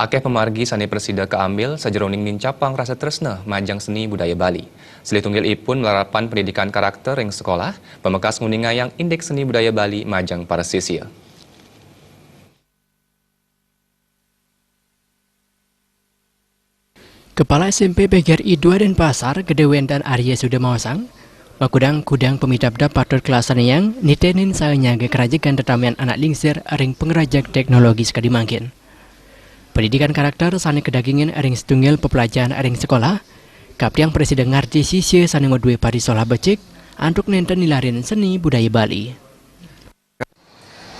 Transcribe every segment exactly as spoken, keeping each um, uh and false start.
Akéh pamargi sané prasida kaambil sajeroning nincapang rasa tresna majeng seni budaya Bali. Silih tunggilipun malarapan pendidikan karakter ring sekolah, pamekas nguningayang indeks seni budaya Bali majeng para sisia. Kepala S M P P G R I dua Denpasar, Gedé Wénten Arya Suda maosang, makudang-kudang pamidabdab patut kalaksanaang nitenin saha nyaga karajegan tetamian anak lingsir ring pangrajeg teknologi sakadi mangkin. Pendidikan karakter sané kadagingin ring satunggal peplajahan ring sekolah, kaptiang prasida ngardi sisia sané madué parisolah becik antuk nénten nilarin seni budaya Bali.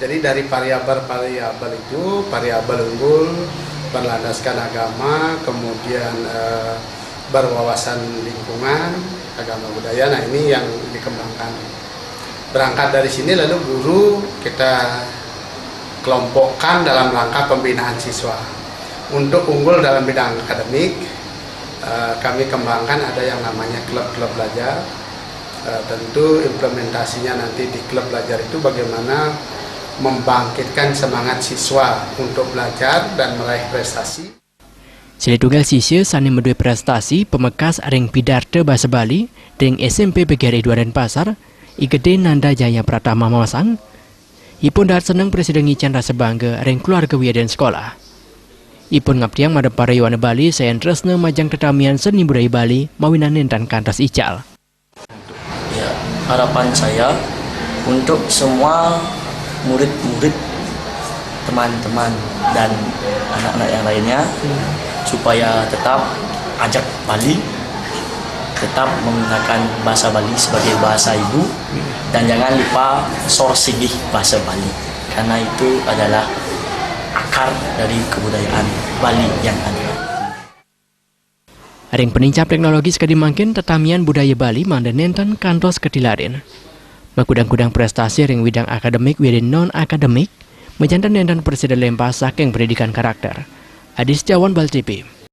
Jadi dari variabel-variabel itu, variabel unggul berlandaskan agama, kemudian eh, berwawasan lingkungan, agama budaya, nah ini yang dikembangkan. Berangkat dari sini lalu guru kita kelompokkan dalam rangka pembinaan siswa. Untuk unggul dalam bidang akademik, eh, kami kembangkan ada yang namanya klub-klub belajar. Eh, tentu implementasinya nanti di klub belajar itu bagaimana membangkitkan semangat siswa untuk belajar dan meraih prestasi. Silih tunggal sisia sané madué prestasi pamekas ring pidarta basa Bali ring S M P P G R I dua Denpasar, I Gedé Nanda Jaya Pratama maosang, ipun dahat seneng prasida ngicén rasa bangga ring keluarga wiadin sekolah. Ipun ngaptiang mara para yowana Bali sayan tresna majeng tetamian seni budaya Bali mawinan nénten kantos ical. Ya, harapan saya untuk semua murid-murid, teman-teman, dan anak-anak yang lainnya supaya tetap ajak Bali, tetap menggunakan bahasa Bali sebagai bahasa ibu, dan jangan lupa sor singgih bahasa Bali, karena itu adalah akar dari kebudayaan Bali yang ada. Ring panincap teknologi sakadi mangkin, tetamian budaya Bali mangda nénten kantos katilarin. Makudang-kudang prestasi ring widang akademik wiadin non-akademik, majanten nénten prasida lémpas saking pendidikan karakter. Adi Setiawan, Bali T V.